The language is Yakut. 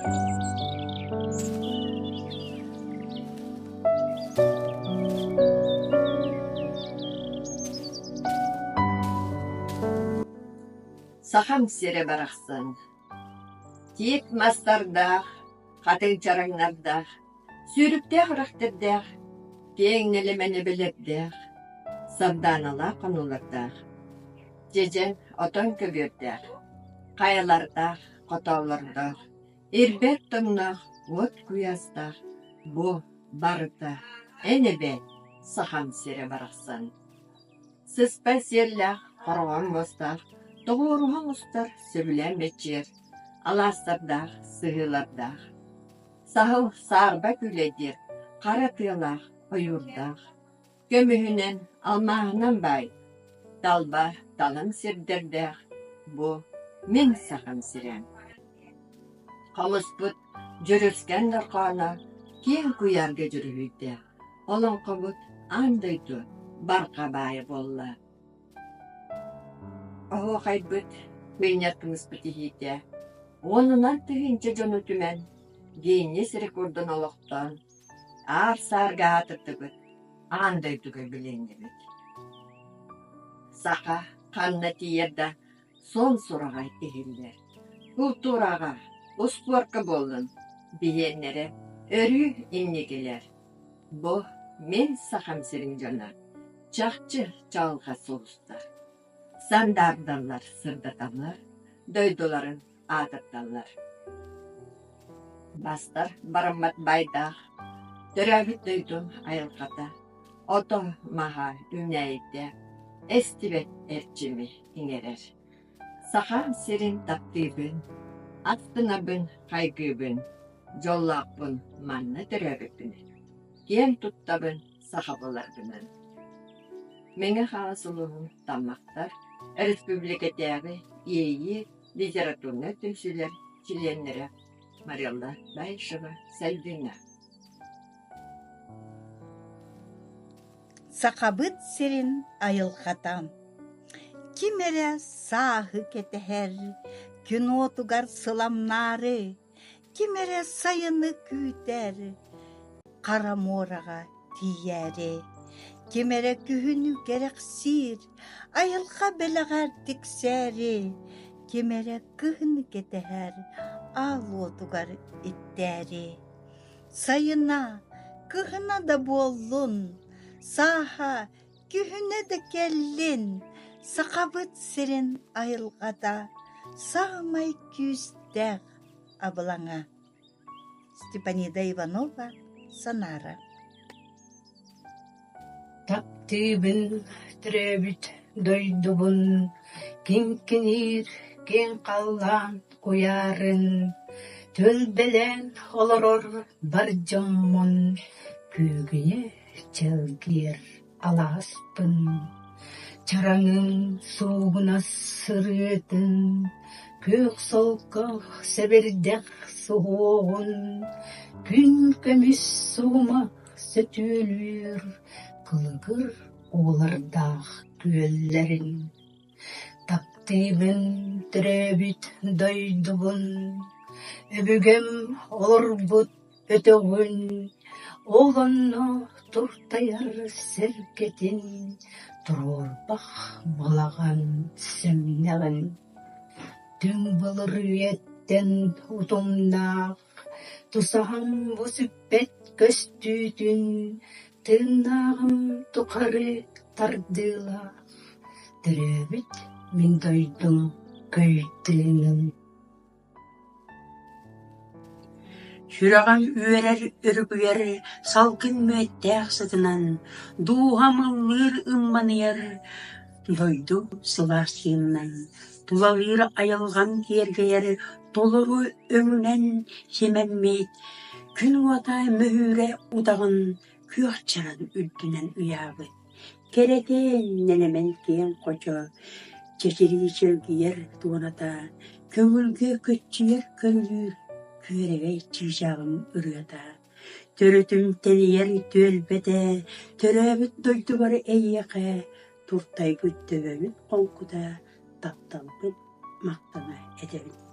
Сахам сирэ барахсан Тиит мастардаах, хатыҥ чараҥнардаах, сүүрүктээх үрэхтэрдээх, киэҥ нэлэмэн эбэлэрдээх, сардааналаах хонуулардаах, дьэдьэн, отон көбүөрдээх, хайалардаах, хотооллордоох, ирбэт тоҥноох, уот куйаастаах бу барыта эн эбээт Сахам сирэ барахсан. Сыспай сиэллээх, хороҕор муостаах, тоҕуоруһан устар сөбүлээн мэччийэр, алаастардаах, сыһыылардаах. Саһыл саарба күүлэйдиир, хара тыалаах, ойуурдаах. Көмүһүнэн, алмааһынан баай, талба талым сирдэрдээх бу мин Сахам сирэ. Хомуспут дьүрүскэн дорҕооно киэҥ куйаарга дьүрүһүйдэ. Олоҥхобут аан дойду барҕа баайа буолла. Оһуохайбыт, миинньэр кымыспыт иһиитэ уонунан тыһыынча дьону түмэн, Гиннес рекордун олохтоон, аар-саарга аатырдыбыт, аан дойдуга билиннибит. Саха ханна тиийэр да суон сураҕа иһиллэр. Култуураҕа, успуорка буоллун, биһиэннэрэ өрүү инникилэр. Бу мин Сахам сирин дьоно, чахчы чаҕылхай сулустар. Сандаардаллар, сырдаталлар, дойдуларын аатырдаллар. Бастар бараммат баайдаах, төрөөбүт дойдум айылҕата, ото-маһа үүнээйитэ, эстибэт эрчими иҥэрэр. Сахам сирин таптыыбын, астынабын, хайгыыбын, дьоллоохпун манна төрөөбүппүн, киэн туттабын саха буоларбынан. Мэҥэ Хаҥалас улууһун Таммахтар Өрөспүүбүлүкэтээҕи Иэйии литературнай түмсүүлэр чилиэннэрэ Марелла Баишева Сальвина. Сахабыт сирин айылҕата Ким эрэ сааһы кэтэһэр, күн уотугар сыламнаары, ким эрэ сайыны күүтэр, хара муораҕа тиийээри, ким эрэ күһүнү кэрэхсиир, айылҕа бэлэҕэр тиксээри, ким эрэ кыһыны кэтэһэр, аал уотугар иттээри. Сайына, кыһына да буоллун, сааһа, күһүнэ да кэллин, Сахабыт сирин айылҕата саамай күүстээх абылаҥа. Степанида Иванова, Санаара Таптыыбын төрөөбүт дойдубун, киҥкиниир киэҥ халлаан куйаарын, түөлбэлээн олорор бар дьоммун күөгүйэ чэлгиэр алааспын, чараҥым суугунас сырыытын, күөх солко сэбирдэх суһуоҕун, күн көмүс суһума сөтүөлүүр кылыгыр уулардаах күөллэрин. Таптыыбын төрөөбүт дойдубун, өбүгэм олорбут өтөҕүн, ол онно туртайар сэргэтин, туруорбах балаҕан сэмнэҕин. Түҥ былыр үйэттэн утумнаах Тусаһам бу сүппэт көстүүтүн, тыыннааҕым тухары тардыылаах, төрөөбүт мин дойдум көй тыынын. Сүрэҕим үөрэр өрүкүйэр салгын мүөттээх сытынан, дууһам ыллыыр ымманыйар дойду сылаас тыынынан, тулалыыр айылҕам киэргэйэр толору өҥүнэн симэммит, күн уота мөһүүрэ утаҕын күөх чараҥ үрдүнэн ыйаабыт, кэрэтиэн нэлэмэн киэҥ хочо, чэчирии чэлгийэр туоната, көҥүлгэ көччүйэр көҥүлүүр күөрэгэй чыычааҕым ырыата. Төрүтүм тэнийэр түөлбэтэ, төрөөбүт дойдубар эйиэхэ туртайбыт төбөбүт хоҥкута, тапталбыт махтана этэбин.